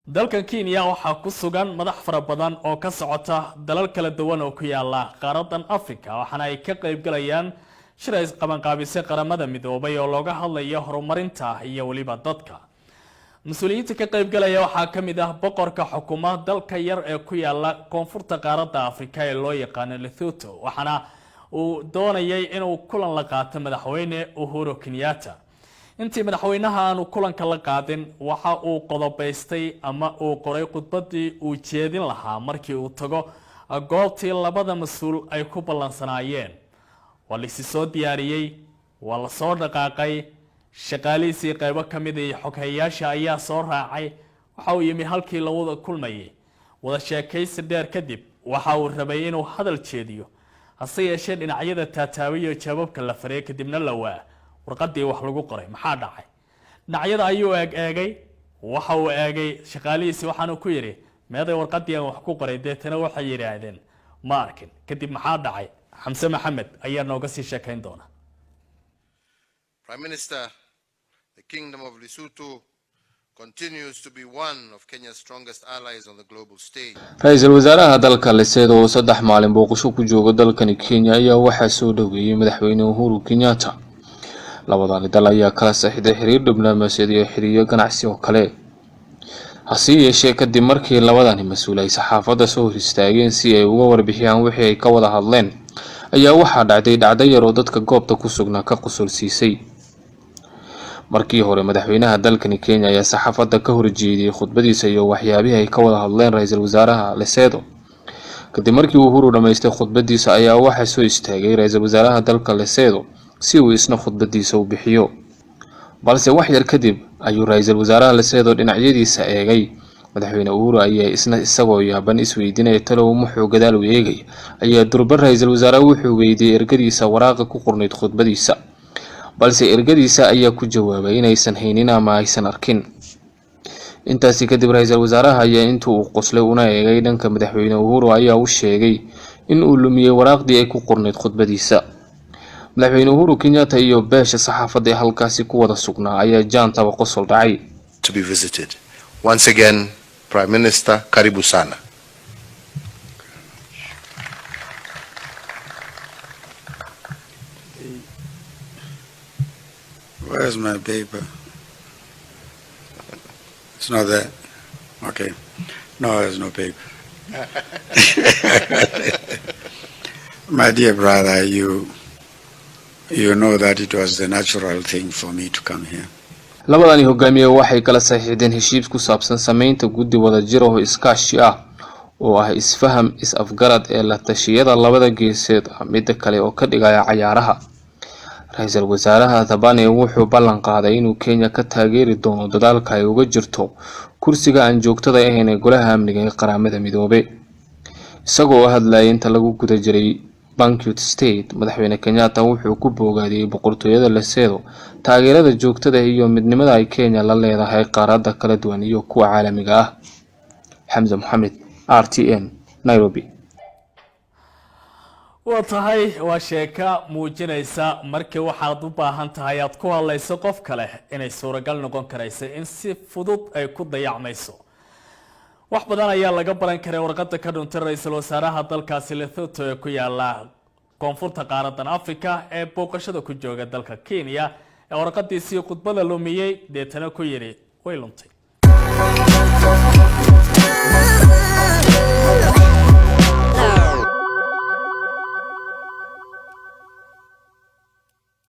Dalkan Kenya waxaa ku sugan madax fara badan oo ka socota dalal kala duwan oo ku yaala qaaradan Africa, waxaana ay ka qaybgalayaan shir ay qabanqaabisay Qaramada Midoobay oo looga hadlayo horumarinta iyo weliba dadka. Mas-uuliyiinta ka qaybgalaya waxaa ka mid ah boqorka xukuma dalka yar ee ku yaala koonfurta qaaradda Afrika ee loo yaqaano Lesotho, waxaana uu doonayay inuu kulan la qaato Madaxweyne Uhuru Kenyatta. Intii madaxweynaha aanu kulanka la qaadin, waxa uu qodobaystay ama uu qoray khudbadii uu jeedin lahaa markii uu tago goobtii labada mas-uul ay ku ballansanaayeen. Waa laisi soo diyaariyey, waa la soo dhaqaaqay, shaqaalihiisii qaybo ka mid iyo xoghayaasha ayaa soo raacay. Waxa uu yimi halkii la wada kulmayay. Wada sheekaysi dheer kadib, waxa uu rabay inuu hadal jeediyo, hase yeeshee dhinacyada taataabiyo jawaabka la fariyay, kadibna la waa warqadii wax lagu qoray. Maxaa dhacay? Dhinacyada ayuu eeg eegay, waxa uu eegay shaqaalihiisii, waxaanu ku yidhi, "Meeday warqadii aan wax ku qoray?" Deetana waxay yidhaahdeen, "Ma arkin." Kadib maxaa dhacay? Xamse Maxamed ayaa nooga sii sheekayn doona. Prime Minister, the Kingdom of Lesotho continues to be one of Kenya's strongest allies on the global stage. Ra-iisul wasaaraha dalka Lesotho oo 3 maalin booqasho ku jooga dalkani Kenya ayaa waxaa soo dhoweeyey Madaxweyne Uhuru Kenyatta. Labadani dal ayaa kala saxiixday xiriir diblomaasiyadeed iyo xiriiryo ganacsi oo kale. Hase yeeshee, kadib markii labadani mas-uul ay saxaafadda soo hor istaageen si ay uga warbixiyaan wixii ay ka wada hadleen, ayaa waxaa dhacday dhacdo yar oo dadka goobta ku sugnaa ka qosol siisay. Markii hore, madaxweynaha dalkani Kenya ayaa saxaafadda ka horjeediyey khudbadiisa iyo waxyaabihii ay ka wada hadleen ra-iisul wasaaraha Lesotho. Kadib markii Uhuru dhamaystay khudbadiisa, ayaa waxaa soo istaagay ra-iisul wasaaraha dalka Lesotho si uu isna khudbadiisa u bixiyo. Balse wax yar kadib ayuu ra-iisul wasaaraha Lesotho dhinacyadiisa eegay. Madaxweyne Uhuru ayaa isna isagoo yaaban isweydiinaya talow muxuu gadaal u eegaya, ayaa durba ra-iisul wasaaraha wuxuu weydiiyey ergadiisa waraaqa ku qornayd khudbadiisa. Balse ergadiisa ayaa ku jawaabay inaysan haynin ama aysan arkin. Intaasi kadib, ra-iisul wasaaraha ayaa intii uu qoslay una eegay dhanka Madaxweyne Uhuru ayaa u sheegay in uu lumiyey waraaqdii ay ku qornayd khudbadiisa. Madaxweyne Uhuru Kenyatta iyo beesha saxaafadda ee halkaasi ku wada sugnaa ayaa jaantaba qosol dhacay. To be visited. Once again, Prime Minister, karibu sana. Where's my paper? It's not there. Okay. No, there's no paper. My dear brother, you know that it was the natural thing for me to come here. Labadani hogaamiye waxay kala saxiixdeen heshiis ku saabsan sameynta guddi wadajir oo iskaashi ah oo ah isfaham, is-afgarad ee la tashiyada labada geesood ah, midda kale oo ka dhigaya cayaaraha. Ra-iisul wasaaraha Thabane wuxuu ballan qaaday inuu Kenya ka taageeri doono dadaalka ay uga jirto kursiga aan joogtada ahayn ee Golaha Amniga ee Qaramada Midoobe. Isagoo hadlayay inta lagu guda jiray Banquet State, Madaxweyne Kenyatta wuxuu ku bogaadiyey boqortooyada Lesotho taageerada joogtada iyo midnimada ay Kenya la leedahay qaaradda kala duwan iyo kuwa caalamiga ah. Xamse Maxamed, RTN, Nairobi. Waa tahay, waa sheeka muujinaysa markii waxaad u baahan tahay aad ku hadlayso qof kale inay suuragal noqon karayso in si fudud ay ku dayacmayso. Wax badan ayaa laga baran karay warqada ka dhuntay ra-iisul wasaaraha dalkaasi Lesotho ee ku yaala koonfurta qaaradan Africa ee booqashada ku jooga dalka Kenya, ee warqadiisii khudbada lumiyey, deetana ku yidhi, "Way luntay."